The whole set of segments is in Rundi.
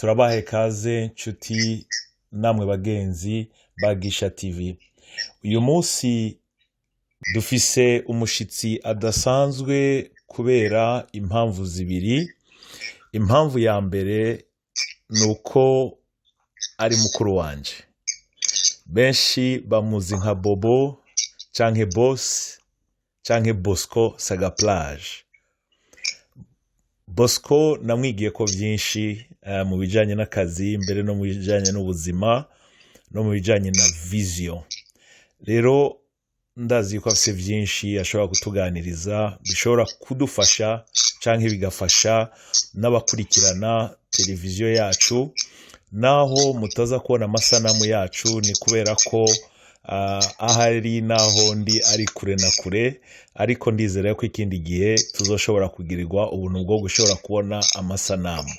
Turabahe kaze nshuti namwe bagenzi ba Gisha TV. Uyu munsi dufise umushitsi adasanzwe kubera impamvu zibiri. Impamvu ya mbere ni uko ari mukuru wanje. Benshi bamuzi nka Bobo canke Boss canke Bosco Sagaplage. Bosco namwigiye ko byinshi mu bijanye n'akazi, mbere no mu bijanye n'ubuzima no mu bijanye na vision. Rero ndazi ko afise byinshi ashobora kutuganiriza bishobora kudufasha canke bigafasha n'abakurikirana televiziyo yacu. Naho mutaza kubona amasanamu yacu ni kubera ko ahari naho ndi ari kure na kure, ariko ndizera ko ikindi gihe tuzoshobora kugirirwa ubuntu bwo gushobora kubona amasanamu.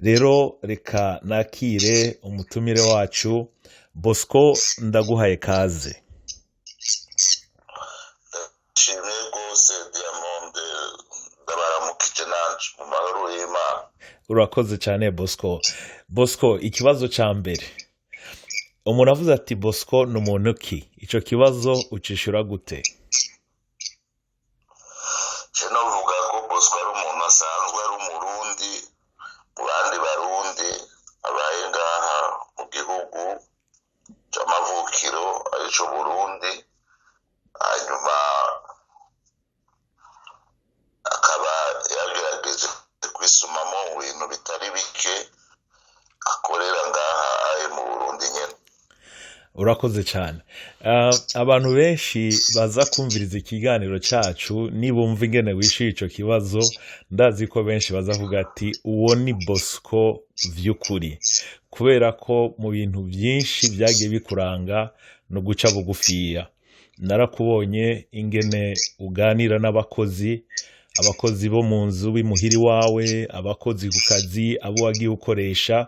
Rero reka nakire umutumire wacu Bosco, ndaguhaye kaze. Nshimye rwose Diamond, ndabaramukije nanje mu mahoro y'Imana. Urakoze cyane Bosco. Bosco, ikibazo cya mbere, umuntu avuze ati Bosco ni umuntu ki? Icyo kibazo ucishura gute? Je novuga ko Bosco ari umuntu asanzwe, ari Umurundi mu bandi Barundi, abaye ngaha mu gihugu c'amavukiro arico Burundi, hanyuma akaba yagerageje kwisumamo mu bintu bitari bike akorera ngaha aye mu Burundi nyene. Urakoze cyane. Abantu benshi baza kumviriza ikiganiro cyacu, nibumva ingene wishyuye icyo kibazo, ndazi ko benshi baza kuvuga ati uwo ni Bosco vy'ukuri, kubera ko mu bintu byinshi byagiye bikuranga no guca bugufiya. Narakubonye ingene uganira n'abakozi, abakozi bo mu nzu b'imuhira iwawe, abakozi ku kazi, abo wagiye ukoresha,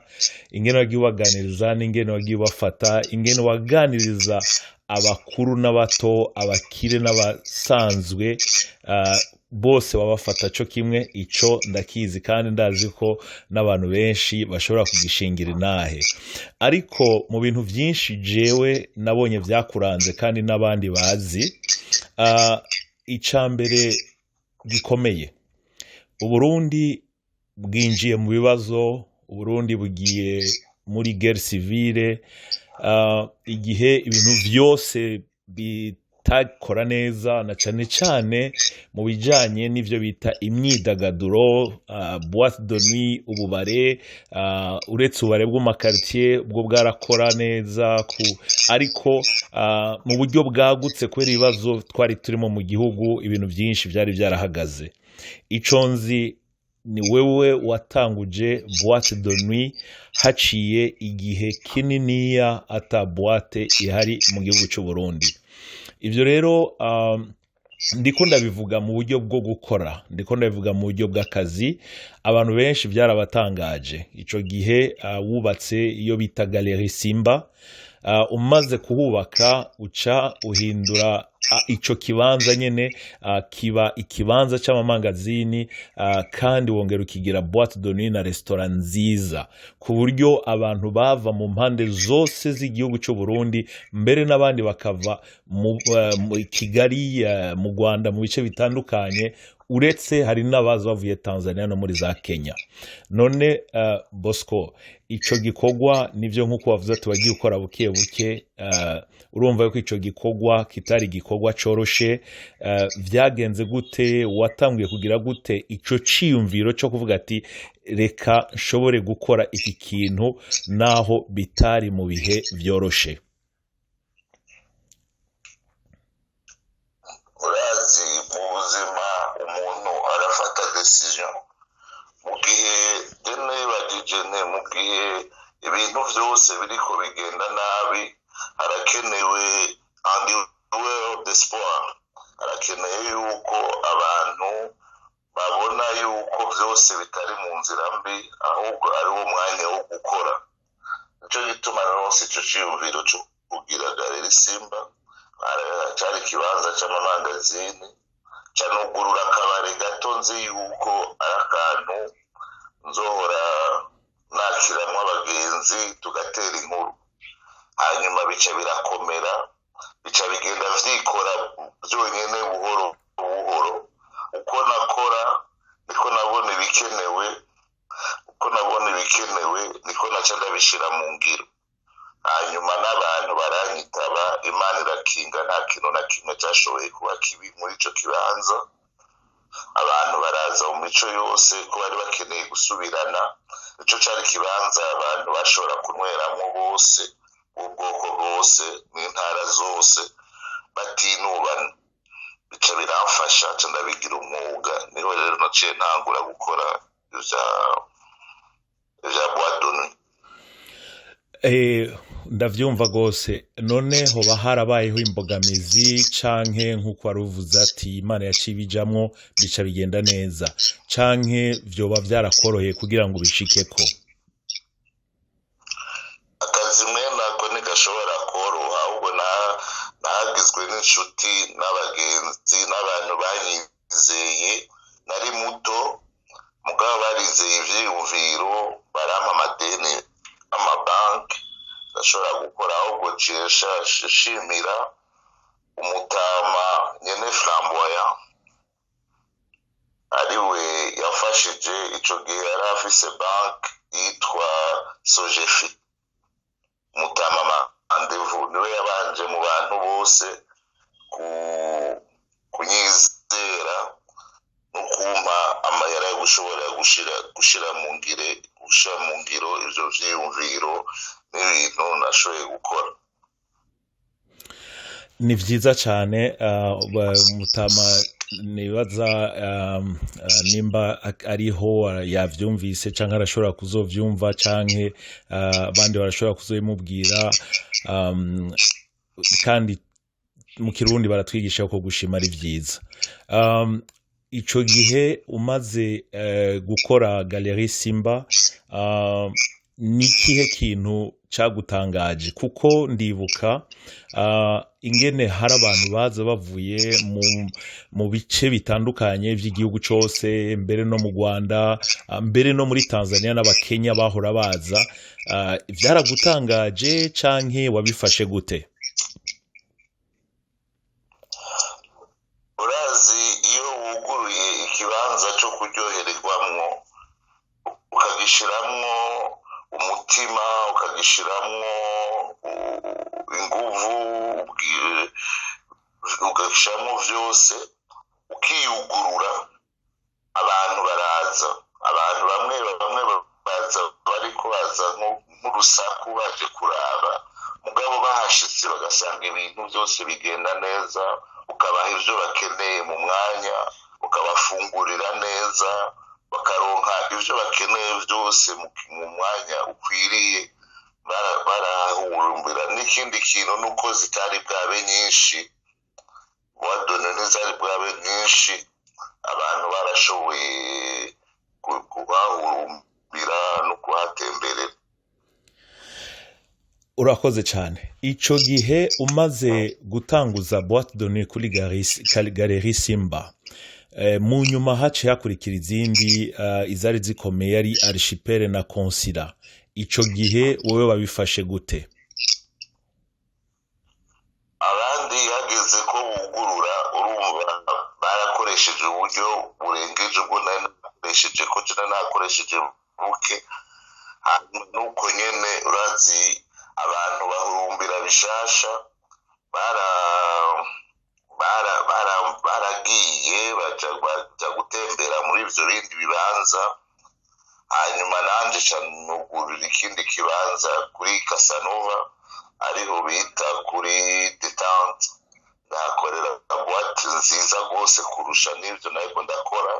ingene wagiye ubaganiriza n'ingene wagiye ubafata, ingene waganiriza abakuru n'abato, abakire n'abasanzwe, bose wabafata co kimwe. Ico ndakizi kandi ndazi ko n'abantu benshi bashobora kugishingira inahe. Ariko mu bintu byinshi jewe nabonye vyakuranze kandi n'abandi bazi, ica mbere gikomeye, Uburundi bwinjiye mu bibazo, Uburundi bugiye muri guerre civile, igihe ibintu vyose bitakora neza, na cane cane mu bijanye n'ivyo bita imyidagaduro, boîte de nuit, ububare, uretse ububare bwo mu makartier bwo bwarakora neza ariko mu buryo bwagutse kubera ibibazo twari turimo mu gihugu, ibintu byinshi byari byarahagaze. Ico nzi ni wewe watanguje boîte de nuit haciye igihe kininiya ata boîte ihari mu gihugu cy'u Burundi. Ivyo rero ndiko ndabivuga mu buryo bwo gukora, ndiko ndabivuga mu buryo bw'akazi. Abantu benshi byarabatangaje ico gihe wubatse iyo bita Galerie Simba. Umaze kuhubaka uca uhindura ico kibanza nyene, kiba ikibanza c'amamangazini, kandi wongera ukigira boîte de nuit na restaurant nziza, ku buryo abantu bava mu mpande zose z'igihugu cy'u Burundi, mbere n'abandi bakava mu Kigali, mu Rwanda, mu bice bitandukanye, uretse hari n'abaza bavuye Tanzania no muri za Kenya. None Bosco, ico gikorwa nivyo nk'uko wavuze ati wagiye ukora buke buke, urumva yuko ico gikorwa kitari igikorwa coroshe. Vyagenze gute? Watanguye kugira gute ico ciyumviro co kuvuga ati reka nshobore gukora iki kintu naho bitari mu bihe vyoroshe? Urazi mu buzima umuntu arafata decision mu gihe nibagije nte mu gihe ibintu byose biriko bigenda nabi, harakenewe un lueur d'espoir, harakeneye yuko abantu babona yuko byose bitari mu nzira mbi, ahubwo ari wo mwanya wo gukora. Nico gituma naronse ico ciyumviro co kugira Galerie Simba, cari ikibanza c'amamangazini, canugurura akabari gato nzi yuko ari akantu nzohora nakira. n'abagenzi tugatera inkuru. Hanyuma bica birakomera, bica bigenda vyikora byonyene buhoro buhoro. Uko nakora niko nabona ibikenewe, uko nabona ibikenewe niko naca ndabishira mu ngiro. Hanyuma n'abantu baranyitaba, Imana irakinga, nta kintu na kimwe cyashoboye kuba kibi muri ico kibanza. Abantu baraza mu mico yose ko bari bakeneye gusubirana. Ico cari ikibanza abantu bashobora kunyweramo bose, ubwoko bwose n'intara zose, batinubana. Bica biramfasha, nca ndabigira umwuga. Niho rero naciye ntangura gukora ivya boîte de nuit. Ndavyumva rwose. None hoba harabayeho imbogamizi, canke nk'uko wari uvuze ati Imana yaciye ibijamwo bica bigenda neza, canke vyoba vyarakoroheye kugira ngo ubishikeko? Akazi mwene ako ntigashobora koroha, ahubwo nahagizwe n'inshuti n'abagenzi n'abantu banyizeye. Nari muto, mugabo barizeye ivyiyumviro, barampa amadeni, amabanki, ndashobora gukora. Ahubwo nciye nshimira umutama nyene Flamboyant, ariwe yafashije. Ico gihe yari afise banki yitwa Sogefi. Mutama Mandevu niwe yabanje mu bantu bose kunyizera no kumpa amahera yo gushobora gushira mu ngiro ivyo vyiyumviro n'ibintu nashoboye gukora. Ni vyiza cane. Mutama nibaza nimba ariho yavyumvise, canke arashobora kuzovyumva, canke abandi barashobora kuzobimubwira. Kandi mu Kirundi baratwigisha ko gushima ari vyiza. Ico gihe umaze gukora Galerie Simba, ni ikihe kintu cagutangaje? Kuko ndibuka ingene hari abantu baza bavuye mu bice bitandukanye vy'igihugu cose, mbere no mu Rwanda, mbere no muri Tanzania, n'Abakenya bahora baza. Vyaragutangaje canke wabifashe gute? Urazi, iyo wuguruye ikibanza cyo kuryohererwamwo, ukagishiramwo umutima, ukagishiramwo inguvu, ukagishiramwo vyose, ukiyugurura, abantu baraza. Abantu bamwe bamwe baza bariko baza nk'urusaku baje kuraba, mugabo bahashitse bagasanga ibintu byose bigenda neza, ukabaha ivyo bakeneye mu mwanya, ukabafungurira neza, bakaronka ivyo bakeneye byose mu mwanya ukwiriye, barahurumbira. N'ikindi kintu nuko zitari bwabe nyinshi, boîte de nuit ntizari bwabe nyinshi, abantu barashoboye kuhahurumbira no kuhatemberera. Urakoze cyane. Ico gihe umaze gutanguza boîte de nuit kuri Galerie Simba, mu nyuma haciye hakurikira izindi, izari zikomeye ari Archipel na Consila. Ico gihe wowe wabifashe gute? Abandi hageze ko bugurura, urumva barakoresheje uburyo burengeje ubwo nari nakoresheje, ko jena nakoresheje buke. Hanyuma nuko nyene, urazi abantu bahurumbira bishasha, bara bara bara baragiye baja gutembera muri ivyo bindi bibanza. Hanyuma nanje ca nugurura ikindi kibanza kuri Casanova, ariho bita kuri Détente. Ndahakorera boîte nziza rwose kurusha n'ivyo nariko ndakora.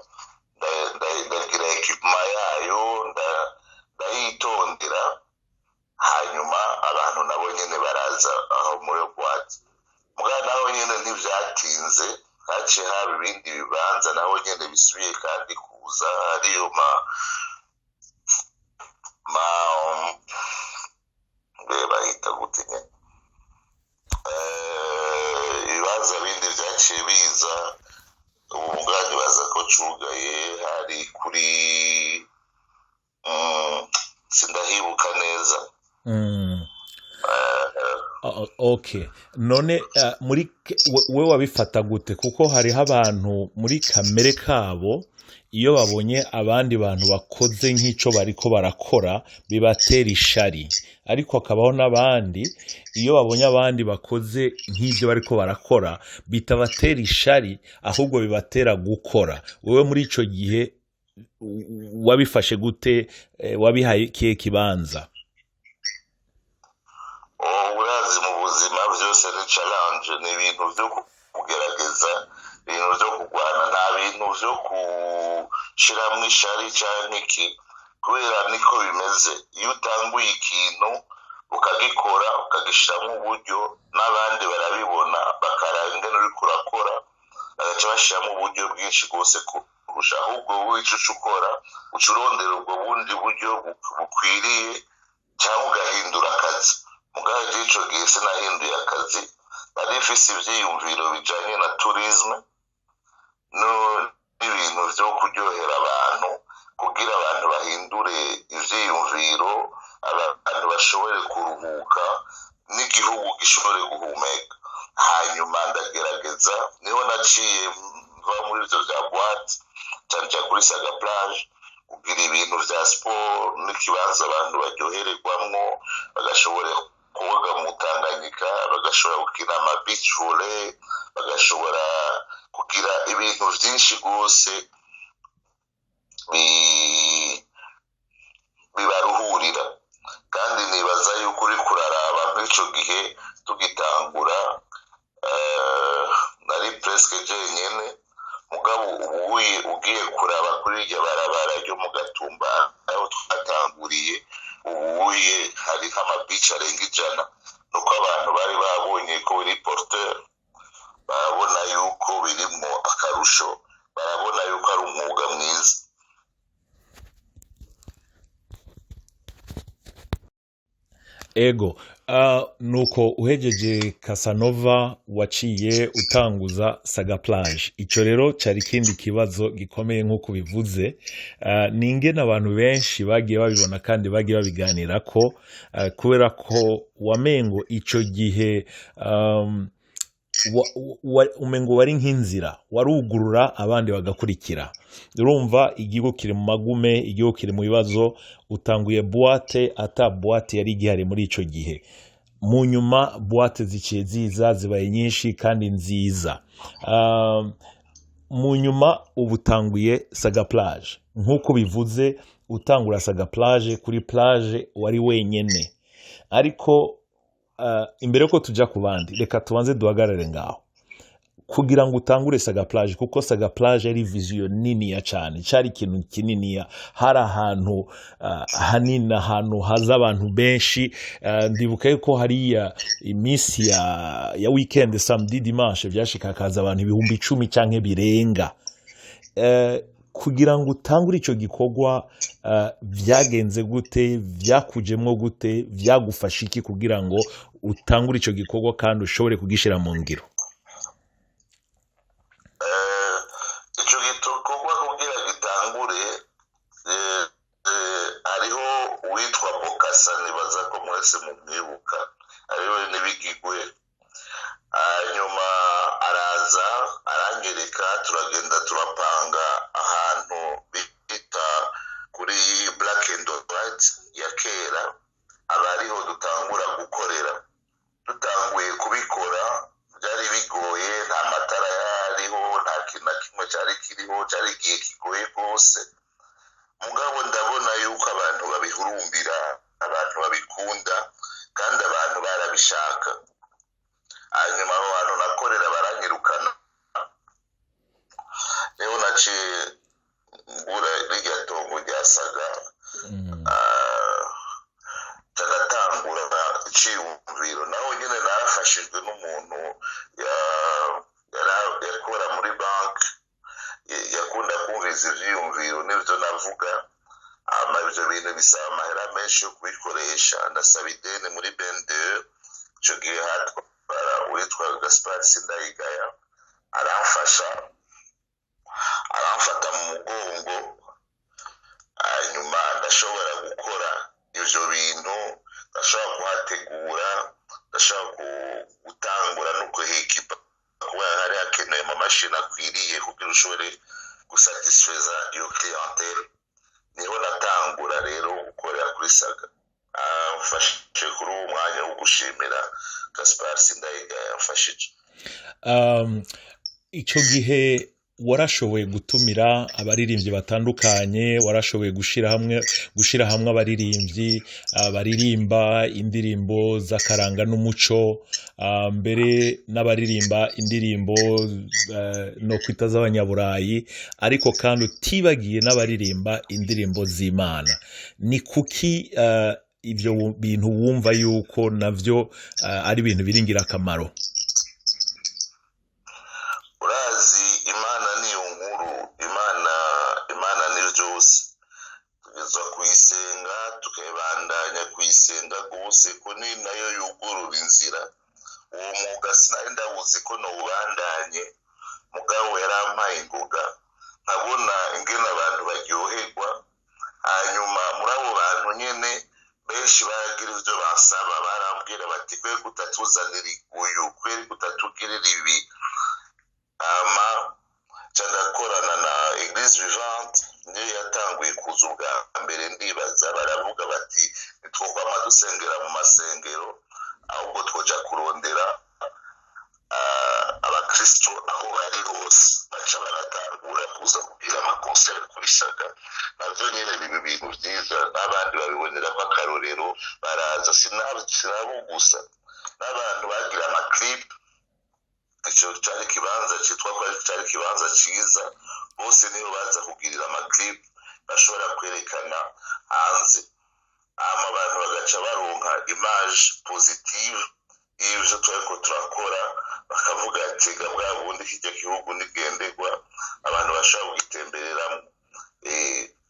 Ndagira équipement yayo, ndayitondera. Hanyuma abantu nabo nyene baraza aho muri boîte. Muga naho nyene ntivyatinze, haciye haba ibindi bibanza naho nyene bisubiye kandi kuza, hariyo ma mbe bahita gute nyene, ibibanza bindi vyaciye biza. Ubu mugani baza ko cugaye, hari kuri sindahibuka neza. Okay, none muri we wabifata gute? Kuko hariho abantu muri kamere kabo, iyo babonye abandi bantu bakoze nk'ico bariko barakora, bibatera ishari, ariko hakabaho n'abandi iyo babonye abandi bakoze nk'ivyo bariko barakora bitabatera ishari, ahubwo bibatera gukora. Wewe muri ico gihe wabifashe gute? Wabihaye ikihe kibanza? Urazi, mu buzima byose ni challenge, ni ibintu byo kugerageza, ibintu byo kurwana, nta bintu byo gushiramwo ishari canke iki, kubera niko bimeze. Iyo utanguye ikintu ukagikora, ukagishiramwo uburyo, n'abandi barabibona, bakaraba ingene uriko urakora, bagaca bashiramwo uburyo bwinshi rwose kurusha. Ahubwo wowe ico uca ukora, uca urondera ubwo bundi buryo bukwiriye cyangwa ugahindura akazi. Mugabo ico gihe sinahinduye akazi, nari mfise ivyiyumviro bijanye na tourisme no n'ibintu vyo kuryohera abantu, kugira abantu bahindure ivyiyumviro, abantu bashobore kuruhuka n'igihugu gishobore guhumeka. Hanyuma ndagerageza, niho naciye mva muri ivyo vya boîte, nca kuri Saga Plage, kugira ibintu vya siporo n'ikibanza abantu baryohererwamwo, bagashobora koga mu Tanganyika, bagashobora gukina ama beach volley, bagashobora kugira ibintu vyinshi rwose bibaruhurira. Kandi nibaza yuko uriko uraraba nk'ico gihe tugitangura, nari presque jenyene. Mugabo ubuye ugiye kuraba kuri iryo barabara ryo mu Gatumba aho twatanguriye, ubuye hariho ama beach arenga 100. Nuko abantu bari babonye ko biri porteur, barabona yuko birimwo akarusho, barabona yuko ari umwuga mwiza. Ego, nuko uhejeje Casanova waciye utanguza Saga Plage. Ico rero cari ikindi kibazo gikomeye nk'uko bivuze. Ni ingene abantu benshi bagiye babibona kandi bagiye babiganirako, kubera ko wamengo ico gihe umengo wari nk'inzira warugurura abandi bagakurikira. Urumva, igihugu kiri mu magume, igihugu kiri mu bibazo, utanguye boîte ata boîte yari igihari muri ico gihe. Mu nyuma boîte ziciye ziza zibaye nyinshi kandi nziza. Mu nyuma ubu utanguye Saga Plage, nk'uko bivuze, utangura Saga Plage kuri plage wari wenyene. Ariko imbere yuko tuja ku bandi, reka tubanze duhagarare ngaho kugira ngo utangure Saga Plage, kuko Saga Plage yari vision niniya cyane, cyari ikintu kininiya. Hari ahantu hanini, ahantu haza abantu benshi. Ndibuka yuko hariya iminsi ya weekend, samedi, dimanche, vyashika hakaza abantu 10,000 canke birenga. Kugira ngo utangure ico gikorwa, vyagenze gute? Vyakujemwo gute? Vyagufasha iki kugira ngo utangure ico gikorwa kandi ushobore kugishira mu ngiro? Ico gikorwa kugira gitangure, hariho uwitwa Bokasa, nibaza ko mwese mumwibuka, ariwe n'ibigigwe. Hanyuma araza aranyereka, turagenda turapanga ahantu bita kuri Black and White ya kera, aba ariho dutangura gukorera. Dutanguye kubikora byari bigoye, nta matara yariho, nta kintu na kimwe cyari kiriho, cyari igihe kigoye rwose. Mugabo ndabona yuko abantu babihurumbira, abantu babikunda, kandi abantu barabishaka. Hanyuma aho hantu nakorera baranyirukana, niho naciye ngura rirya tongo rya Saga. Ndatangura iciyumviro, naho nyine narafashijwe n'umuntu yakora muri banki, yakunda kumviriza ivyiyumviro n'ivyo navuga. Hama ivyo bintu bisaba amahera menshi yo kubikoresha, ndasaba ideni muri BNDE. Ico gihe hatwara uwitwa Gaspard Sindayigaya, aramfasha, aramfata mu mugongo. Hanyuma ndashobora gukora ivyo bintu, ndashobora amamashini akwiriye kugira ushobore gusatisfeza iyo clientèle. Niho natangura rero gukorera kuri Saga. Mfashe kuri uwo mwanya wo gushimira Gaspar Sindayigaya yamfashije. Icyo gihe warashoboye gutumira abaririmbyi batandukanye, warashoboye gushira hamwe abaririmbyi baririmba indirimbo z'akaranga n'umuco, mbere n'abaririmba indirimbo no kwita z'abanyaburayi, ariko kandi utibagiye n'abaririmba indirimbo z'Imana. Ni kuki ibyo bintu wumva yuko navyo ari ibintu biri ingirakamaro? Urazi, Imana niyo nkuru. Imana ni byose. Tugezwa kuyisenga, tukayibandanya kuyisenga rwose, ko ni nayo yugurura inzira. Uwo mwuga sinari ndawuzi ko nowubandanye, mugabo yarampaye ingoga, nkabona ingene abantu baryoherwa. Hanyuma muri abo bantu nyene benshi baragira ivyo basaba, barambwira bati: "Kwe kutatuzanira uyu? Kwe kutatugirira ibi?" Hama nca ndakorana na Église Vivante, niyo yatanguye kuza ubwa mbere ndibaza. Baravuga bati: "Ntitwokwama dusengera mu masengero, ahubwo twoja kurondera abakristo aho bari hose." Baca baratangura kuza kugira ama concerts kuri Saga. Navyo nyene biba ibintu vyiza, n'abandi babibonera ko akarorero, baraza. Sinabo gusa, n'abantu bagira ama clip. Ico cari ikibanza citwa ko cari ikibanza ciza, bose niyo baza kugirira ama clip bashobora kwerekana hanze. Hama abantu bagaca baronka image positive y'ivyo turiko turakora, bakavuga ati: "Ga bwa bundi kirya gihugu nigenderwa, abantu bashobora kugitembereramwo."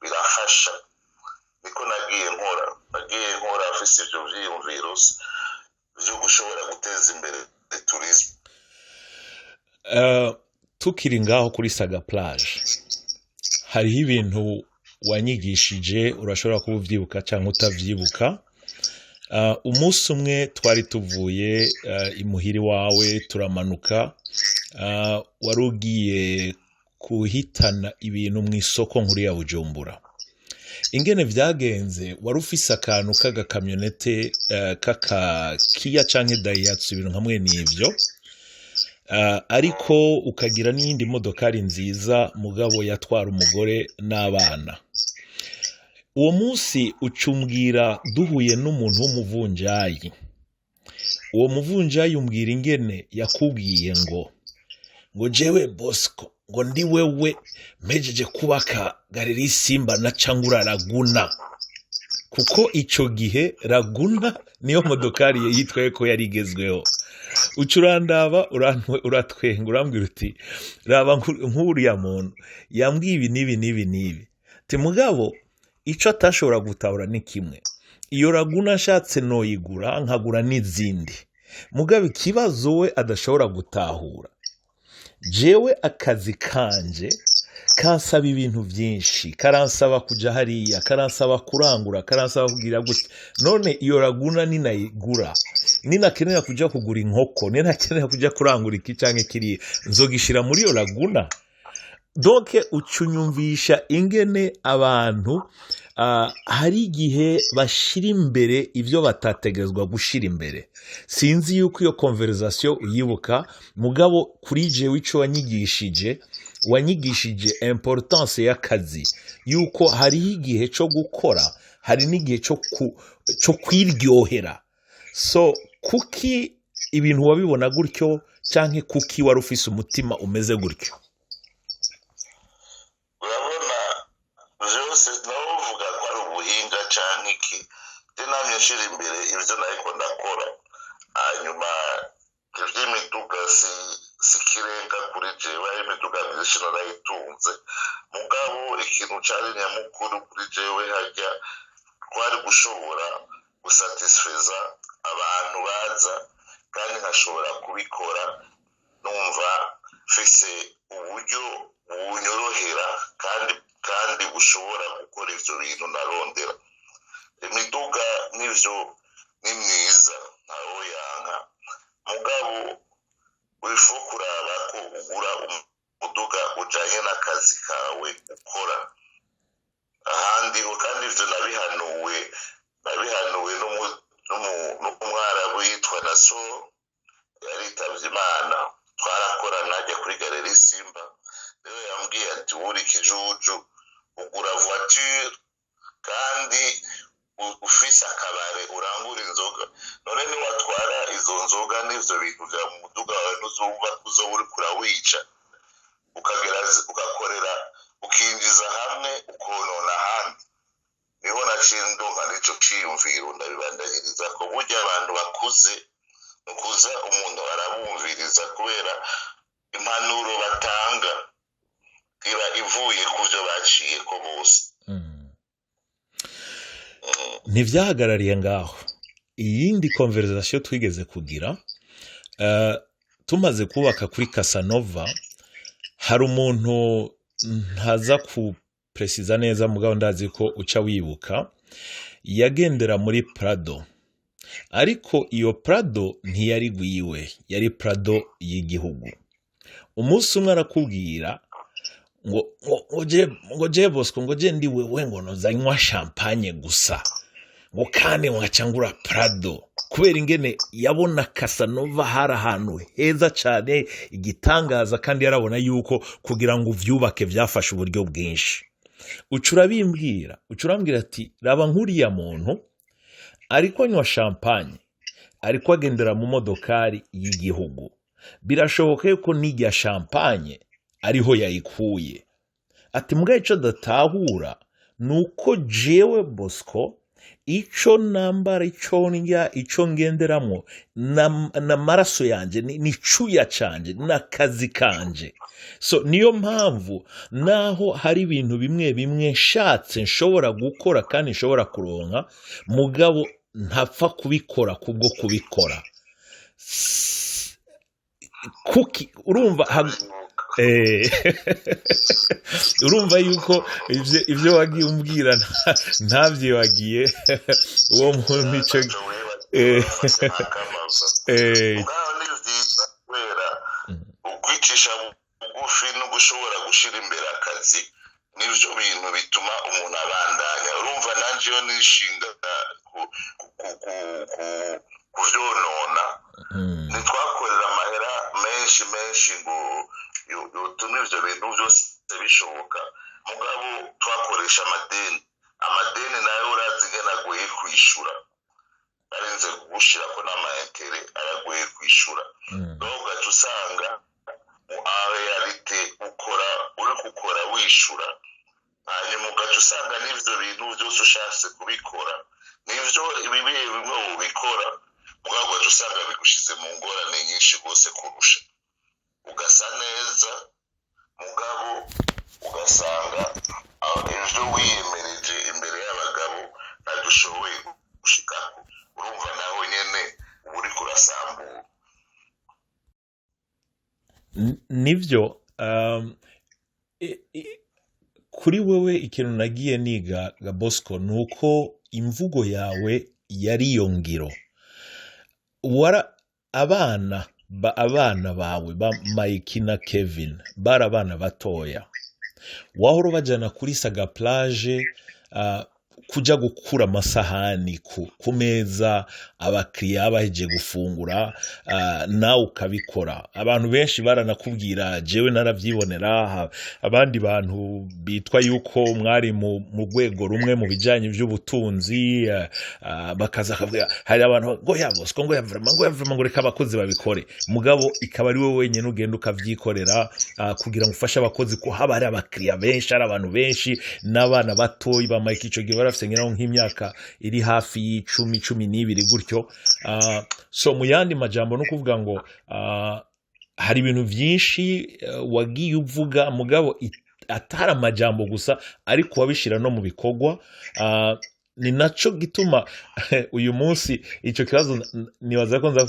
Birafasha. Niko nagiye nkora afise ivyo vyiyumviro vyo gushobora guteza imbere tourisme. Tukiri ngaho kuri Saga Plage, hariho ibintu wanyigishije, urashobora kuba ubyibuka cyangwa utavyibuka. Umunsi umwe twari tuvuye imuhiri wawe, turamanuka, wari ugiye kuhitana ibintu mu isoko nkuru ya Bujumbura. Ingene vyagenze, wari ufise akantu k'agakamyonete, k'aka Kia canke Daihatsu, ibintu nkamwe n'ivyo, ariko ukagira n'iyindi modokari nziza, mugabo yatwara umugore n'abana. Uwo munsi ucumbwira duhuye n'umuntu w'umuvunjayi. Uwo muvunjayi umbwira ingene yakubwiye ngo jewe Bosco, ngo ndi wewe mpejeje kubaka Galerie Simba na cangura Laguna, kuko ico gihe Laguna niyo modokari yitwaye ko yari igezweho. Uca urandaba, uratwenga, urambwira uti: "Raba nk'uriya muntu yambwiye ibi n'ibi n'ibi n'ibi." Ti mugabo ico atashobora gutahura ni kimwe: iyo Laguna ashatse noyigura, nkagura n'izindi. Mugabo ikibazo we adashobora gutahura, jewe akazi kanje kansaba ibintu byinshi, karansaba kuja hariya, karansaba kurangura, karansaba kugira gutya. None iyo Laguna ninayigura, ninakenera kuja kugura inkoko, ninakenera kuja kurangura iki canke kiriya, nzogishira muri iyo Laguna? Donc ucunyumvisha ingene abantu hari igihe bashira imbere ibyo batategerezwa gushira imbere. Sinzi yuko iyo conversation uyibuka, mugabo kuri jewe ico wanyigishije importance y'akazi, yuko hariho igihe cyo gukora, hari n'igihe cyo kwiryohera. So kuki ibintu wabibona gutyo, canke kuki wari ufise umutima umeze gutyo? Urabona, vyose nawe uvuga ko ari ubuhinga canke iki, je namye nshira imbere ivyo nariko ndakora. Hanyuma ivy'imiduga si ikirenga kuri jewe, ari imiduga myinshi narayitunze. Mugabo ikintu cari nyamukuru kuri jewe harya twari gushobora gusatisfeza abantu baza, kandi nkashobora kubikora numva mfise uburyo bunyorohera kandi bushobora gukora ivyo bintu narondera. Imiduga n'ivyo ni myiza, ntawo yanka, mugabo wifu kuraba ko ugura. umuduga ujanye n'akazi kawe ukora. Ahandi ho kandi ivyo nabihanuwe n'umwarabu yitwa Naso, yaritavye Imana, twarakorana ajya kuri Galerie Simba. Niwe yambwiye ati: "Wuri ikijuju, ugura voiture kandi ufise akabare urangura inzoga. None niwatwara izo nzoga n'ivyo bintu vya mu muduga wawe, ntuzumva uzoba uriko urawica, ukagera ugakorera, ukinjiza hamwe, ukonona ahandi?" Niho naciye ndonka n'ico ciyumviro, ndabibandanyiriza ko burya abantu bakuze nukuza umuntu arabumviriza, kubera impanuro batanga iba ivuye ku byo baciyeko bose. Ntivyahagarariye ngaho. Iyindi conversation twigeze kugira, tumaze kubaka kuri Casanova, hari umuntu ntaza kupresiza neza, mugabo ndazi ko uca wibuka, yagendera muri Prado, ariko iyo Prado ntiyari gwiwe, yari Prado y'igihugu. Umunsi umwe arakubwira ngo je Bosco, ngo je ndi wewe, ngo nozanywa champagne gusa, ngo kandi nkaca ngura Prado, kubera ingene yabona Casanova hari ahantu heza cyane, igitangaza, kandi yarabona yuko kugira ngo uvyubake byafashe uburyo bwinshi. Uca urabimbwira, uca urambwira ati: "Raba nk'uriya muntu ariko anywa champagne, ariko agendera mu modokari y'igihugu, birashoboka yuko n'irya champagne ariho yayikuye." Ati: "Mbwa icyo datahura ni uko jewe Bosco, icyo nambara, icyo ndya, icyo ngenderamo n'amaraso yanjye, ni cuya canje n'akazi kanje. So niyo mpamvu naho hari ibintu bimwe bimwe nshatse nshobora gukora kandi nshobora kuronka, mugabo ntapfa kubikora kubwo kubikora." Kuki urumva urumva yuko ivyo wagiye umbwira ntabyibagiye uwo muntu ico Ubwaho ni byiza, kubera ukwicisha bugufi no gushobora gushyira imbere akazi nibyo bintu bituma umuntu abandanya. Urumva nanjye iyo nishinga kuvyonona, ntitwakorera amahera menshi menshi ngo yotume ivyo bintu byose bishoboka, mugabo twakoresha amadeni. Amadeni nayo urazi ingene agoye kwishura, arenze kugushirako n'ama intérêts, aragoye kwishura. Donc ugaca usanga mu réalité ukora, uri gukora wishura, hanyuma ugaca usanga n'ivyo bintu byose ushatse kubikora, nivyo bimwe bimwe ubikora, mugabo ugaca usanga bigushize mu ngorane nyinshi rwose kurusha. Ugasa neza, mugabo ugasanga ivyo wiyemereje imbere y'abagabo ntabyo ushoboye gushikako. Urumva naho nyene uba uriko urasambura. Nivyo. Kuri wewe ikintu nagiye niga ga Bosco ni uko imvugo yawe yari iyo ngiro. Wara abana abana bawe ba Mike na Kevin bari abana batoya, wahora ubajana kuri Saga Plage, kuja gukura amasahani ku meza abakiriya bahejeje gufungura, nawe ukabikora. Abantu benshi baranakubwira, jewe naravyibonera, abandi bantu bitwa yuko mwari mu rwego rumwe mu bijanye vy'ubutunzi, bakaza bakavuga, hari abantu ngo ya Bosco, ngo ya vraiment, ngo ya vraiment, ngo reka abakozi babikore, mugabo ikaba ari wowe wenyine ugenda ukavyikorera, kugira ngo ufashe abakozi, ko haba hari abakiriya benshi, hari abantu benshi n'abana batoyi ba Mike. Ico gihe bari bafise ngira ngo nk'imyaka iri hafi y'icumi, 12 gutyo. So mu yandi majambo no kuvuga ngo hari ibintu byinshi wagiye uvuga, mugabo atari amajambo gusa, ariko wabishyira no mu bikorwa. Ni naco gituma uyu munsi ico kibazo nibaza ko nza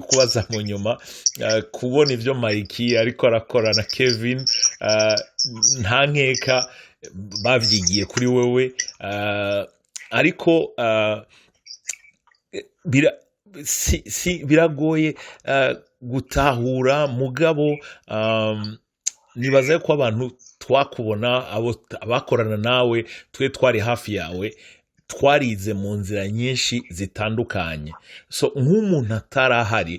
kubaza mu nyuma, kubona ivyo Mike ariko arakora na Kevin, nta nkeka bavyigiye kuri wewe, ariko si biragoye gutahura, mugabo Nibaza ko abantu twakubona, abo abakorana nawe, twe twari hafi yawe, twarize mu nzira nyinshi zitandukanye. So nk'umuntu atarahari,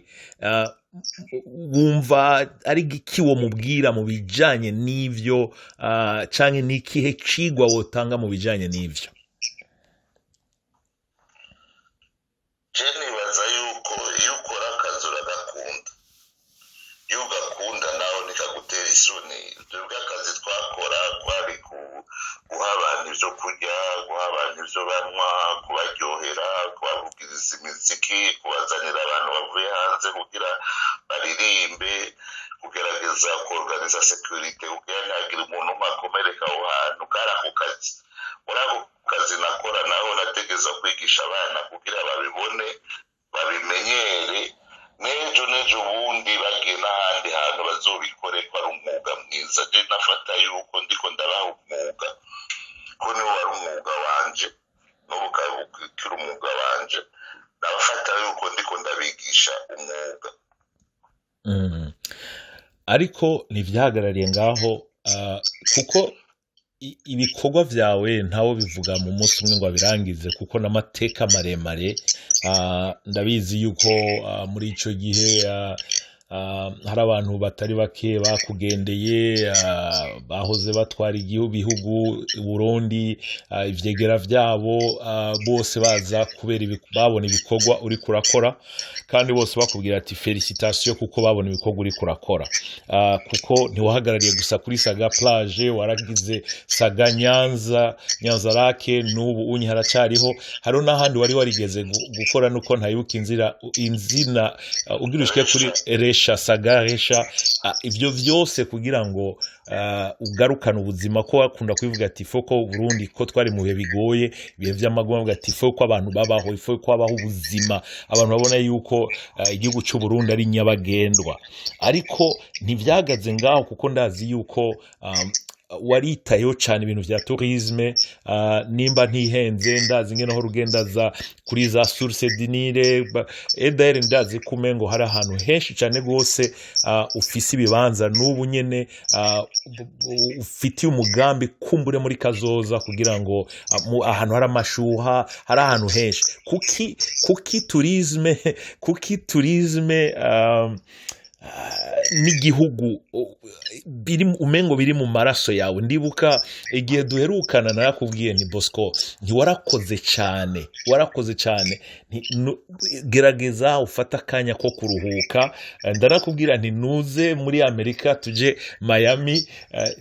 wumva ari iki womubwira mu bijanye n'ivyo, canke n'ikihe cigwa wotanga mu bijanye n'ivyo? Je nibaza yuko iyo ukora akazi uragakunda, iyo ugakunda nawe ntikagutera isoni. Twebwe akazi twakora kwari guha abantu ibyo kurya, guha abantu ibyo banywa, kubaryohera, kubavugiriza imiziki, kubazanira abantu bavuye hanze kugira baririmbe, kugerageza kuorganiza security kugira ntihagire umuntu umwe akomereka aho hantu. Kari ako kazi. Muri ako kazi nakora naho nategeza kwigisha abana kugira babibone, babimenyere, n'ejo n'ejo bundi bagiye n'ahandi hantu bazobikore, ko ari umwuga mwiza. Je nafata yuko ndiko ndabaha umwuga, ko niwo wari umwuga wanje, n'ubu ukaba ukiri umwuga wanje. Nabafata yuko ndiko ndabigisha umwuga. Ariko ntivyahagarariye ngaho, kuko ibikorwa vyawe ntawo bivuga mu munsi umwe ngo abirangize, kuko n'amateka maremare. Ndabizi yuko muri ico gihe hari abantu batari bake bakugendeye, bahoze batwara ibihugu Burundi, ivyegera vyabo, bose baza kubera babona ibikorwa uriko urakora, kandi bose bakubwira ati félicitations, kuko babona ibikorwa uriko urakora, kuko ntiwahagarariye gusa kuri Saga Plage, waragize Saga Nyanza, Nyanza Lake, n'ubu unye haracariho. Hariho n'ahandi wari warigeze gukora, nuko ntayibuka inzira inzina, ugira ushike kuri Resha, Saga Resha, ibyo vyose kugira ngo ugarukane ubuzima, ko bakunda kubivuga ati faut ko Burundi, ko twari mu bihe bigoye, ibihe vy'amaguma, bavuga ati faut ko abantu babaho, faut ko habaho ubuzima, abantu babona yuko igihugu c'u Burundi ari nyabagendwa. Ariko ntivyagaze ngaho, kuko ndazi yuko waritayeho cyane ibintu vya tourisme. Nimba ntihenze, ndazi ngene aho rugenda za kuri za Source du Nil edr, ndazi ko umengo hari ahantu henshi cyane rwose ufise ibibanza n'ubu nyene, ufitiye umugambi kumbure muri kazoza kugira ngo ahantu hari amashuha, hari ahantu henshi. Kuki tourisme n'igihugu biri umengo biri mu maraso yawe? Ndibuka igihe duherukana narakubwiye ni Bosco, ntiwarakoze cyane, warakoze cyane, gerageza ufate akanya ko kuruhuka. Ndarakubwira nti nuze muri Amerika, tuje Miami,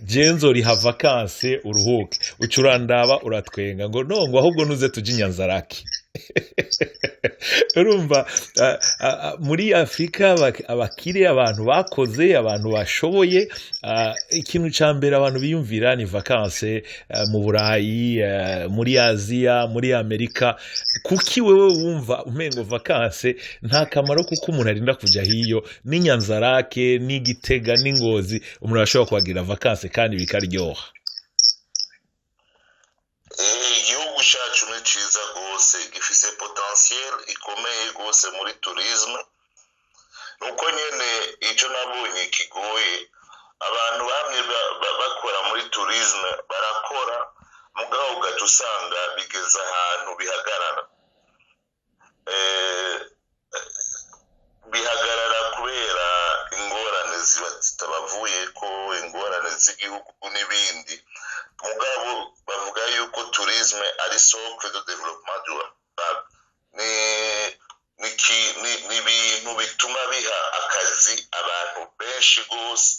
je nzoriha vacances uruhuke. Uca urandaba uratwenga ngo no, ngo ahubwo nuze tuje i Nyanzarake. Urumva, muri Afurika abakire, abantu bakoze, abantu bashoboye, ikintu cya mbere abantu biyumvira ni vacances mu Burayi, muri Aziya, muri Amerika. Kuki wewe wumva umengo vacances nta kamaro, kuko umuntu arinda kujya hiyo n'Inyanzarake n'Igitega n'Ingozi, umuntu arashobora kuhagira vacances kandi bikaryoha? Igihugu cyacu ni cyiza rwose, gifise potentiel ikomeye rwose muri tourisme. Nuko nyene icyo nabonye kigoye, abantu bamwe bakora muri tourisme barakora, mugabo ugaca usanga bigeze ahantu bihagarara. Bihagarara kubera ingorane ziba zitabavuyeko, ingorane z'igihugu n'ibindi. Mugabo bavuga yuko tourisme ari socle de développement durable, ni ibintu bituma biha akazi abantu benshi rwose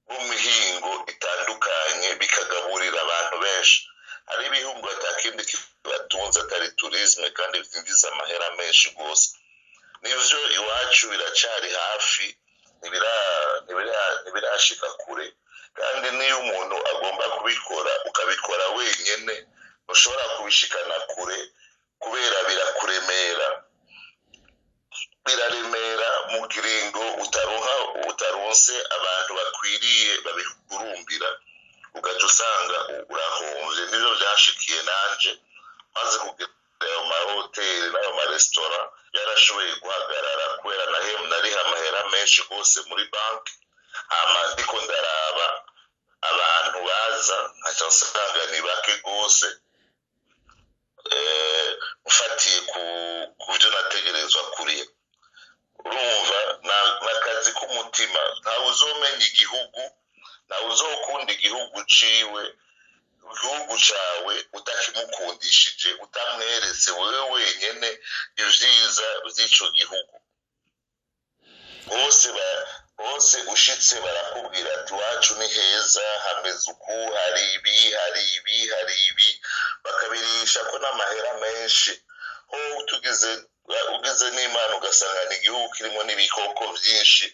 bo mu mihingo itandukanye, bikagaburira abantu benshi. Hari ibihugu atakindi kibatunze atari tourisme, kandi byinjiza amahera menshi rwose. Nivyo, iwacu biracari hafi, ntibirashika kure. Kandi niyo umuntu agomba kubikora, ukabikora wenyene, ntushobora kubishikana kure kubera birakuremera, biraremera mu kiringo utaronka, utaronse abantu bakwiriye babihurumbira, ugaca usanga urahomvye. Nivyo vyashikiye nanje, maze kugira ayo mahoteli n'ayo maresitora yarashoboye guhagarara kubera nariha amahera menshi rwose muri banki. Hama ndiko ndaraba abantu baza, nkaca nsanga ni bake rwose, mfatiye ku byo nategerezwa kuriya. Urumva n'akazi k'umutima. Ntawe uzomenya igihugu, ntawe uzokunda igihugu ciwe, igihugu cawe utakimukundishije, utamweretse wewe wenyene ivyiza vy'ico gihugu. Bose ushitse barakubwira ati iwacu ni heza, hameze uku, hari ibi, hari ibi, hari ibi, bakabirisha ko n'amahera menshi. Ho tugize, ugize n'Imana ugasanga ni igihugu kirimo n'ibikoko vyinshi,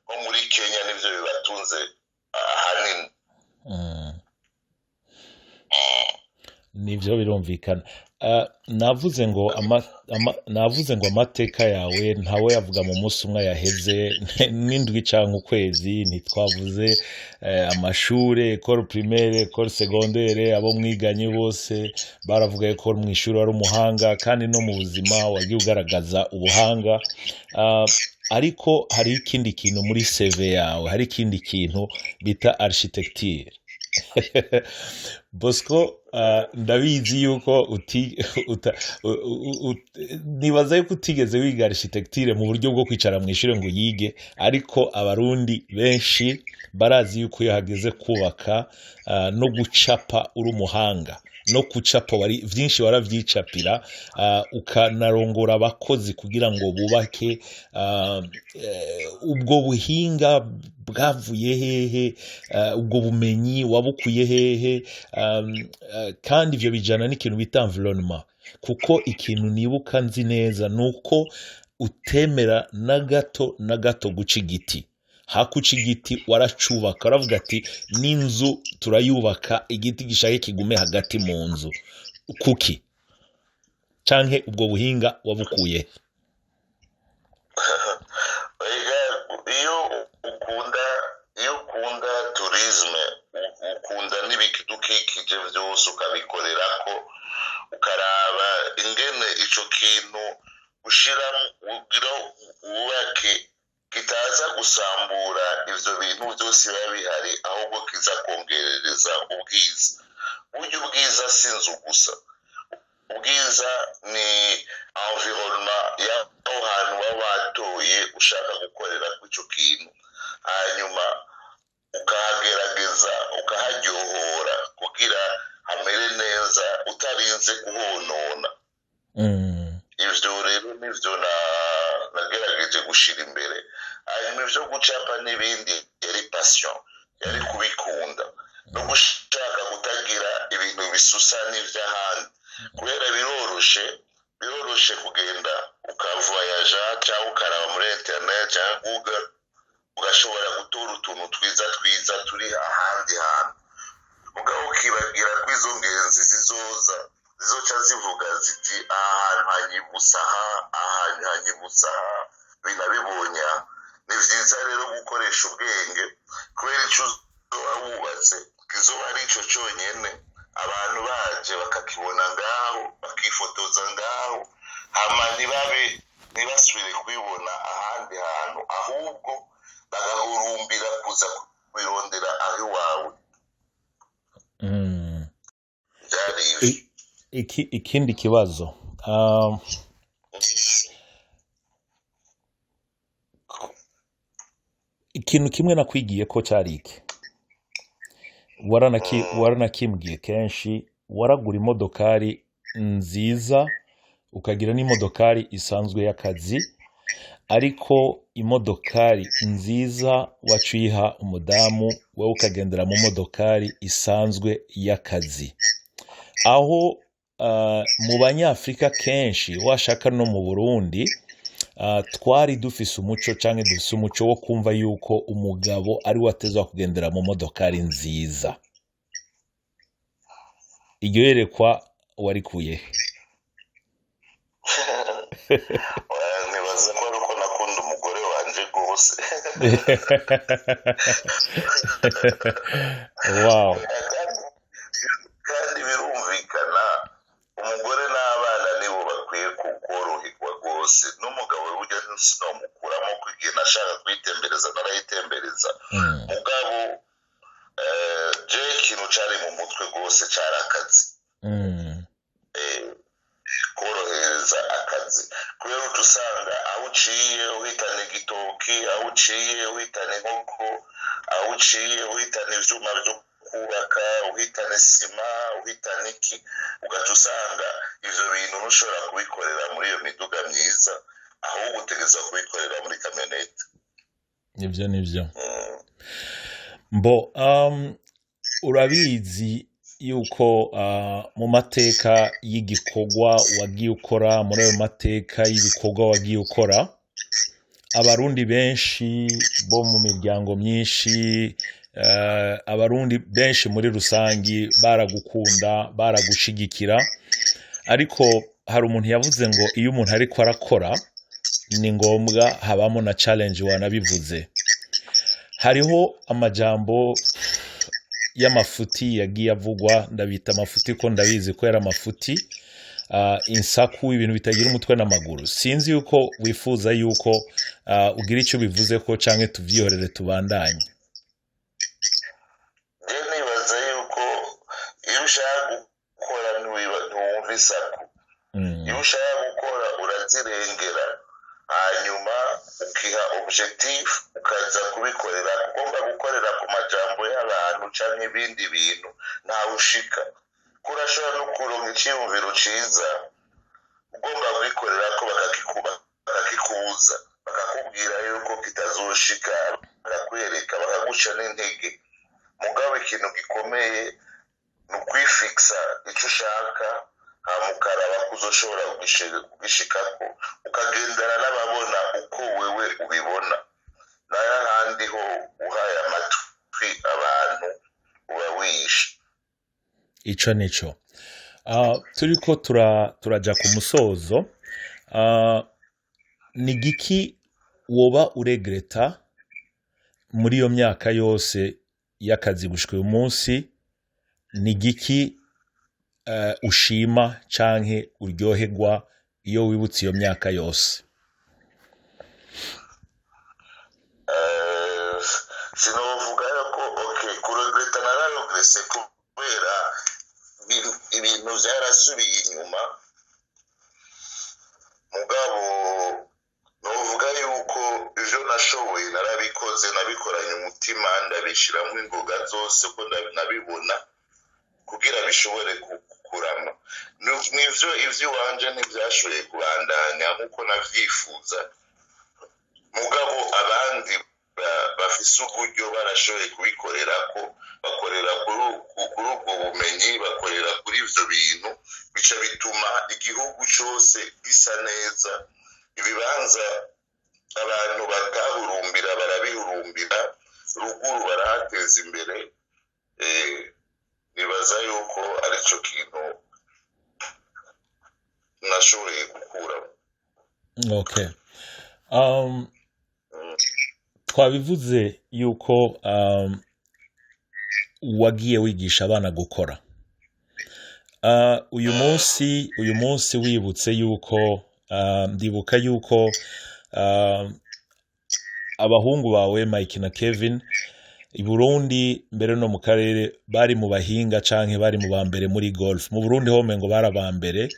nko muri Kenya nivyo bibatunze ahanini. Nivyo, birumvikana. Navuze ngo amateka yawe ntawe yavuga mu munsi umwe yaheze n'indwi cyangwa ukwezi. Ntitwavuze amashure, école primaire, école secondaire, abo mwiganye bose baravuga ko mu ishuri wari umuhanga, kandi no mu buzima wagiye ugaragaza ubuhanga. Ariko hari ikindi kintu muri CV yawe, hari ikindi kintu bita architecture. Bosco, ndabizi yuko uti, uta, u, u, u, nibaza yuko utigeze wiga architecture mu buryo bwo kwicara mu ishure ngo yige, ariko Abarundi benshi barazi yuko iyo hageze kubaka no gucapa uri umuhanga, no gucapa wari vyinshi waravyicapira, ukanarongora abakozi kugira ngo bubake. Ubwo buhinga bwavuye hehe? Ubwo bumenyi wabukuye hehe? Kandi ivyo bijana n'ikintu bita environnement, kuko ikintu nibuka nzi neza nuko utemera na gato na gato guca igiti. Hakuca igiti waracubaka, waravuga ati n'inzu turayubaka, igiti gishake kigume hagati mu nzu. Kuki canke ubwo buhinga wabukuye? Ega, iyo ukunda tourisme, ukunda n'ibidukikije vyose, ukabikorerako, ukaraba ingene ico kintu ushira ugira wubake kitaza gusambura ivyo bintu vyose biba bihari, ahubwo kiza kongerereza ubwiza. Burya ubwiza si inzu gusa, ubwiza ni environnement y'aho hantu baba batoye ushaka gukorera ico kintu, hanyuma ukahagerageza ukaharyohora kugira hamere neza utarinze kuhonona. Ivyo rero nivyo nagerageje gushira imbere. Hanyuma ivyo gucapa n'ibindi yari passion, yari kubikunda no gushaka kutagira ibintu bisusa n'ivy'ahandi, kubera biroroshe kugenda ukavoyaja cyangwa ukaraba muri internet cyangwa Google, ugashobora gutora utuntu twiza twiza turi ahandi hantu, mugabo ukibagira ko izo ngenzi zizoza zizoca zivuga ziti aha hantu hanyibutsa aha, aha hantu hanyibutsa aha, binabibonye aha. Ni vyiza rero gukoresha ubwenge, kubera ico uzoba wubatse kizoba ari ico conyene, abantu baje bakakibona ngaho, bakifotoza ngaho, hama ntibabe ntibasubire kubibona ahandi hantu, ahubwo bagahurumbira kuza kubirondera aho iwawe. Byari ivyo. Ikindi kibazo, ikintu kimwe nakwigiye ko cyari iki, waranakimbwiye kenshi: waragura imodokari nziza, ukagira n'imodokari isanzwe y'akazi, ariko imodokari nziza waca uyiha umudamu, wowe ukagendera mu modokari isanzwe y'akazi. Aho mu Banyafurika kenshi, washaka no mu Burundi, twari dufise umuco canke dufise umuco wo kumva yuko umugabo ari we atezwa kugendera mu modokari nziza. Iryo yerekwa warikuye he? Oya, nibaza ko ari uko nakunda umugore wanje rwose. Kandi birumvikana, umugore n'abana nibo bakwiye koroherwa rwose, n'umugabo burya sinomukuramo. ndayikuramo ko igihe nashaka kuyitembereza narayitembereza. Mugabo je ikintu cari mu mutwe rwose cari akazi. Korohereza akazi, kubera uca usanga aho uciye uhitana igitoki, aho uciye uhitana inkoko, aho uciye uhitana ivyuma vyo kubaka, uhitana isima, uhitana iki, ugaca usanga ivyo bintu ntushobora kubikorera muri iyo miduga myiza, ahubwo utegerezwa kubikorera muri kamyonete. Nivyo, nivyo. Mbo urabizi yuko mu mateka y'igikorwa wagiye ukora, muri ayo mateka y'ibikorwa wagiye ukora, Abarundi benshi bo mu miryango myinshi, Abarundi benshi muri rusangi baragukunda, baragushigikira. Ariko hari umuntu yavuze ngo iyo umuntu ariko arakora ni ngombwa habamo na challenge. Wanabivuze, hariho amajambo y'amafuti yagiye avugwa. Ndabita amafuti ko ndabizi ko yari amafuti, insaku, ibintu bitagira umutwe n'amaguru. Sinzi yuko wifuza yuko ugira icyo bivuze ko canke tuvyihorere tubandanye. Je nibaza yuko iyo ushaka gukora ntiwumva isaku. Iyo ushaka gukora urazirengera, hanyuma ukiha objectif, ukaza kubikorera. Ugomba gukorera ku majambo y'abantu canke ibindi bintu, ntawe ushika. Ko urashobora no kuronka iciyumviro ciza ugomba kubikorera ko bakakikubuza, bakakubwira yuko kitazoshika, bakakwereka, bakaguca n'intege. Mugabo ikintu gikomeye ni ukwifikisa icyo ushaka, hama ukaraba ko uzoshobora kugishikako, ukagendana n'ababona uko wewe ubibona. Nayo ahandi ho, uhaye amatwi abantu uba wiyishe. Ico nico. Turiko turaja ku musozo. Ni giki woba uregreta muri iyo myaka yose y'akazi gushika uyu munsi? Ni giki ushima canke uryoherwa iyo wibutse iyo myaka yose? Sinovuga yuko, okay, kuregreta nararegrese kubera ibintu vyarasubiye inyuma. Mugabo novuga yuko ivyo nashoboye narabikoze, nabikoranye umutima, ndabishiramwo ingoga zose ko nabibona kugira bishobore kurama. Nivyo, ivy'iwanje ntivyashoboye kubandanya nkuko navyifuza, mugabo abandi bafise uburyo barashoboye kubikorerako, bakorera kuri ubwo bumenyi, bakorera kuri ivyo bintu, bica bituma igihugu cose gisa neza. Ibibanza abantu batahurumbira barabihurumbira, ruguru barahateza imbere. Nibaza yuko arico kintu nashoboye gukuramo. Okay. Twabivuze yuko wagiye wigisha abana gukora. Uyu munsi wibutse yuko ndibuka yuko abahungu bawe Mike na Kevin i Burundi mbere no mu karere bari mu bahinga canke bari mu ba mbere muri golf. Mu Burundi ho mengo bari aba mbere,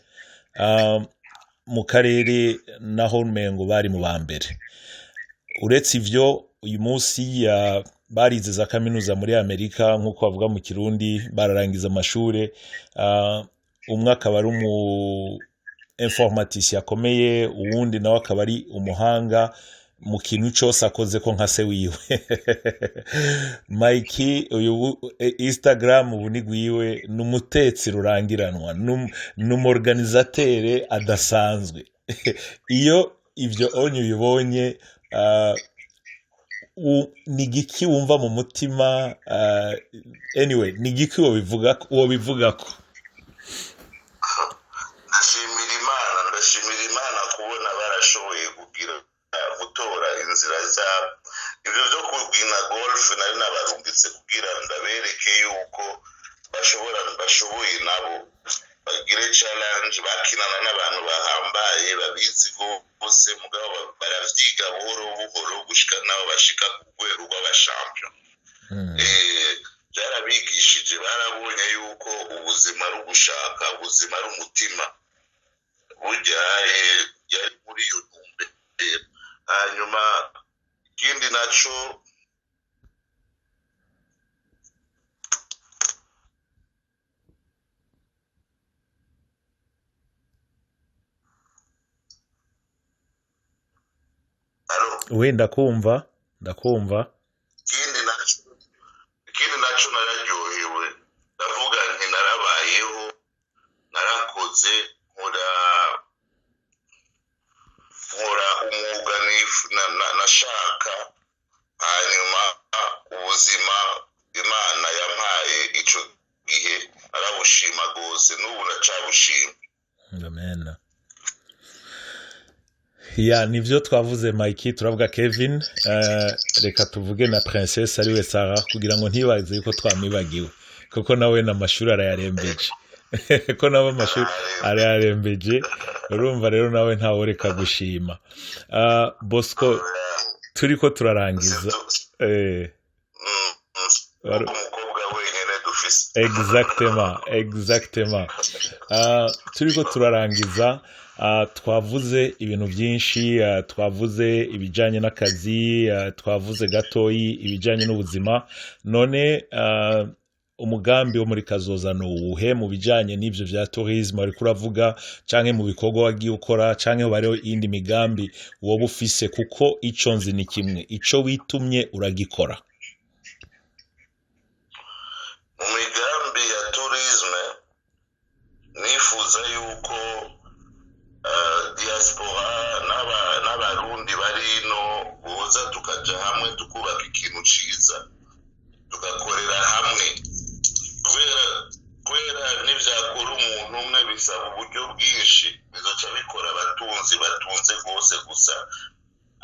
mu karere naho mengo bari mu ba mbere. Uretse ivyo, uyu munsi barize za kaminuza muri Amerika, nk'uko bavuga mu Kirundi bararangiza amashure. Umwe akaba ari umu informaticien akomeye, uwundi nawe akaba ari umuhanga mu kintu cose akoze ko nka se wiwe. Mike uyu Instagram ubu ni gwiwe, ni umutetsi rurangiranwa, ni umorganisateur adasanzwe. Iyo ivyo onye ubibonye, ni giki wumva mu mutima? Anyway, ni giki wobivugako? Ndashimira Imana, ndashimira Imana kubona barashoboye kugira gutora inzira zabo. Ibyo byo kugina golf nari nabarungitse kugira ndabereke yuko bashobora, bashoboye nabo. Bagire challenge, bakinana n'abantu bahambaye babizi rwose, mugabo baravyiga buhoro buhoro gushika nabo bashika ku rwego rw'abashampion. Byarabigishije, barabonye yuko ubuzima ari ugushaka, ubuzima ari umutima. Burya yari muri iyo ntumbero. Hanyuma ikindi naco, alo? We, ndakumva, ndakumva. Ikindi naco nararyohewe, ndavuga nti narabayeho, narakoze, nkora umwuga nashaka. Hanyuma ubuzima Imana yampaye ico gihe narabushima rwose, n'ubu ndacabushima. Amen. Ya, nivyo twavuze Mikey, turavuga Kevin, reka tuvuge na Princess ariwe Sarah, kugira ngo ntibaze yuko twamwibagiwe, kuko nawe n'amashuri arayarembeje, ko nawe amashuri arayarembeje. Urumva rero nawe ntaworeka gushima. Bosco, turiko turarangiza. Umukobwa wenyine dufise. Exactement. Turiko turarangiza, twavuze ibintu byinshi, twavuze ibijanye n'akazi, twavuze gatoyi ibijanye n'ubuzima. None umugambi wo muri kazoza ni uwuhe mu bijanye n'ivyo vya tourisme wariko uravuga, canke mu bikorwa wagiye ukora, canke hoba hariho iyindi migambi woba ufise? Kuko ico nzi ni kimwe: ico witumye uragikora. Mu migambi ya tourisme, nifuza yuko diaspora n'Abarundi bari ino boza tukaja hamwe, tukubaka ikintu ciza, tugakorera hamwe, kubera n'ivyakora umuntu umwe bisaba uburyo bwinshi. Bizoca bikora abatunzi batunze rwose gusa,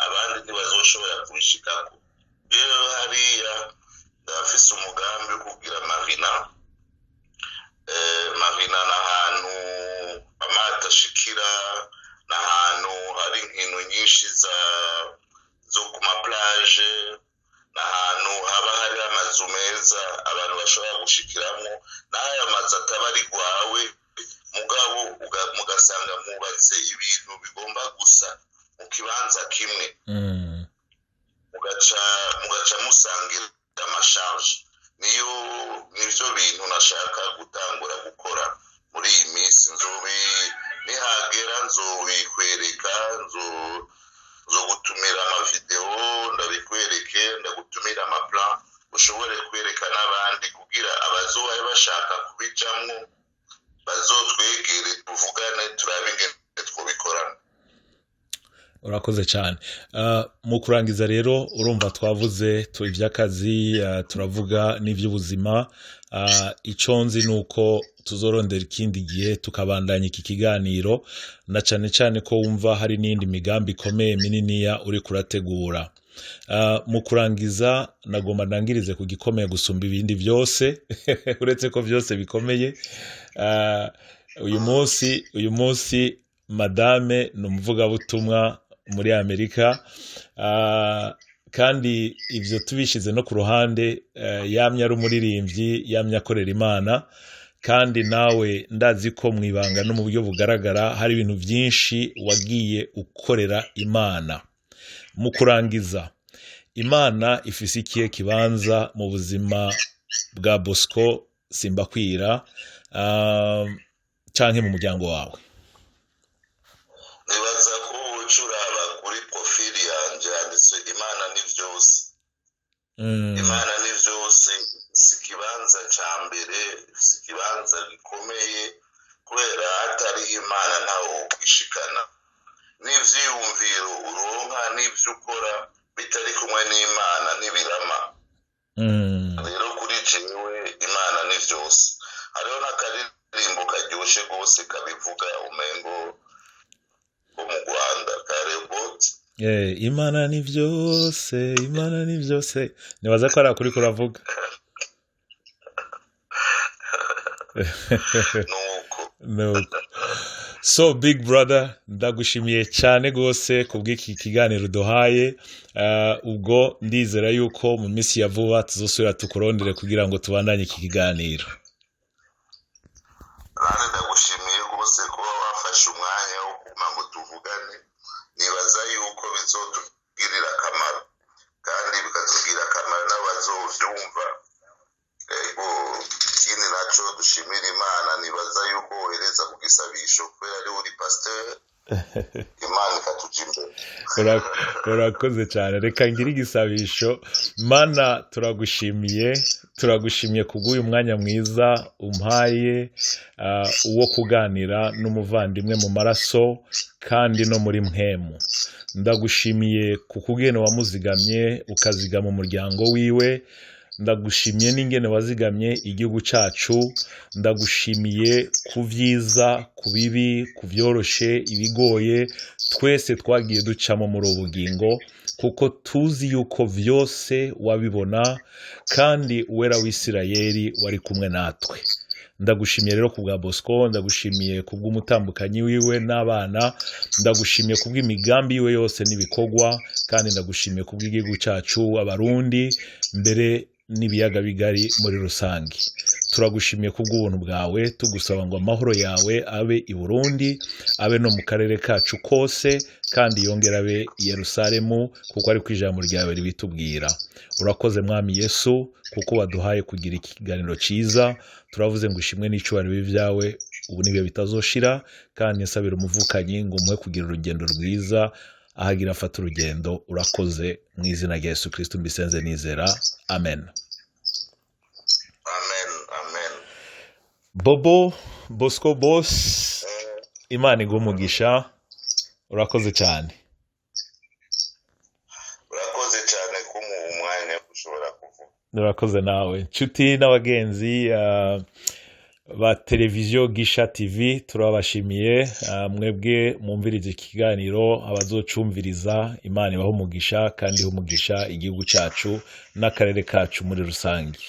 abandi ntibazoshobora kubishikako. Rero hariya ndafise umugambi wo kugira marina. Marina ni ahantu amato ashikira, ni ahantu hari inkino nyinshi zo ku ma plage, ni ahantu haba hari amazu meza abantu bashobora gushikiramwo, n'aya mazu ataba ari gwawe, mugabo mugasanga mwubatse ibintu bigomba gusa mu kibanza kimwe, mugaca musangira ama charges. Niyo nivyo bintu nashaka gutangura gukora muri iyi minsi. Nzobi nihagera nzobikwereka, nzogutumira ama vidéo ndabikwereke, ndagutumira ama plan ushobore kwereka n'abandi, kugira abazoba bashaka kubijamwo bazotwegere, tuvugane, turabe ingene twobikorana. Urakoze cyane. Mu kurangiza rero, urumva twavuze iby'akazi, turavuga n'iby'ubuzima. Icyo nzi ni uko tuzorondera ikindi gihe tukabandanya iki kiganiro, na cyane cyane ko wumva hari n'indi migambi ikomeye mininiya uri kurategura. Mu kurangiza, nagomba ndangirize ku gikomeye gusumba ibindi byose, uretse ko byose bikomeye. Uyu munsi madame ni umuvugabutumwa muri Amerika, kandi ibyo tubishyize no ku ruhande, yamye ari umuririmbyi, yamye akorera Imana. Kandi nawe ndazi ko mu ibanga no mu buryo bugaragara hari ibintu byinshi wagiye ukorera Imana. Mu kurangiza, Imana ifise ikihe kibanza mu buzima bwa Bosco Simbakwira, canke mu muryango wawe? Nibaza ko uca uraba kuri profil yanje, handitse "Imana ni byose". Imana ni byose, si ikibanza ca mbere, si ikibanza gikomeye, kubera hatari Imana ntawe wokwishikana. N'ivyiyumviro uronka n'ivyo ukora bitari kumwe n'Imana ntibirama. Rero kuri jewe Imana ni byose. Hariho n'akaririmbo karyoshe rwose kabivuga, umengo ko mu Rwanda, ka Rebot. Imana ni byose, Imana ni byose. Nibaza ko ari akuri kuravuga. Nuko. Nuko. So big brother, ndagushimiye cyane rwose kubw'iki kiganiro duhaye. Ubwo ndizera yuko mu minsi ya vuba tuzosubira tukurondere kugira ngo tubandanye iki kiganiro. Nanjye ndagushimiye rwose kuba wafashe umwanya wo kuma ngo tuvugane. Nibaza yuko bizotugirira akamaro kandi bikatugirira akamaro n'abazovyumva. Ego, ikindi naco dushimira Imana, nibaza yuko wohereza ku gisabisho kubera ari uri pasteur, Imana ikatuja imbere. Urakoze cyane. Reka ngire igisabisho. Mana, turagushimiye, turagushimiye kubw'uyu mwanya mwiza umpaye wo kuganira n'umuvandimwe mu maraso kandi no muri mpwemu. Ndagushimiye ku kugene wamuzigamye, ukazigama umuryango wiwe. Ndagushimiye n'ingene wazigamye igihugu cyacu. Ndagushimiye ku byiza, ku bibi, ku byoroshe, ibigoye twese twagiye ducamo muri ubu bugingo, kuko tuzi yuko byose wabibona kandi Uwera w'Isirayeli wari kumwe natwe. Ndagushimiye rero ku bwa Bosco, ndagushimiye ku bw'umutambukanyi wiwe n'abana, ndagushimiye ku bw'imigambi yiwe yose n'ibikorwa, kandi ndagushimiye ku bw'igihugu cyacu Abarundi mbere n'ibiyaga bigari muri rusange. Turagushimiye ku bw'ubuntu bwawe, tugusaba ngo amahoro yawe abe i Burundi, abe no mu karere kacu kose, kandi yongere abe i Yerusalemu, kuko ari ku ijambo ryawe ribitubwira. Urakoze Mwami Yesu, kuko waduhaye kugira ikiganiro cyiza. Turavuze ngo ishimwe n'icyubahiro bibe ibyawe ubu n'ibihe bitazoshira, kandi nsabira umuvukanyi ngo umuhe kugira urugendo rwiza ahagira afata urugendo. Urakoze mu izina rya Yesu Kristo mbisenze nizera, amen. Amen, amen. Bobo Bosco Boss, Imana iguhe umugisha, urakoze cyane. Urakoze cyane kumuha umwanya ushobora kuvuga. Urakoze nawe. Nshuti n'abagenzi ba televiziyo Gisha TV, turabashimiye. Mwebwe mwumviriza ikiganiro, abazocumviriza, Imana ibahe umugisha kandi ihe umugisha igihugu cyacu n'akarere kacu muri rusange.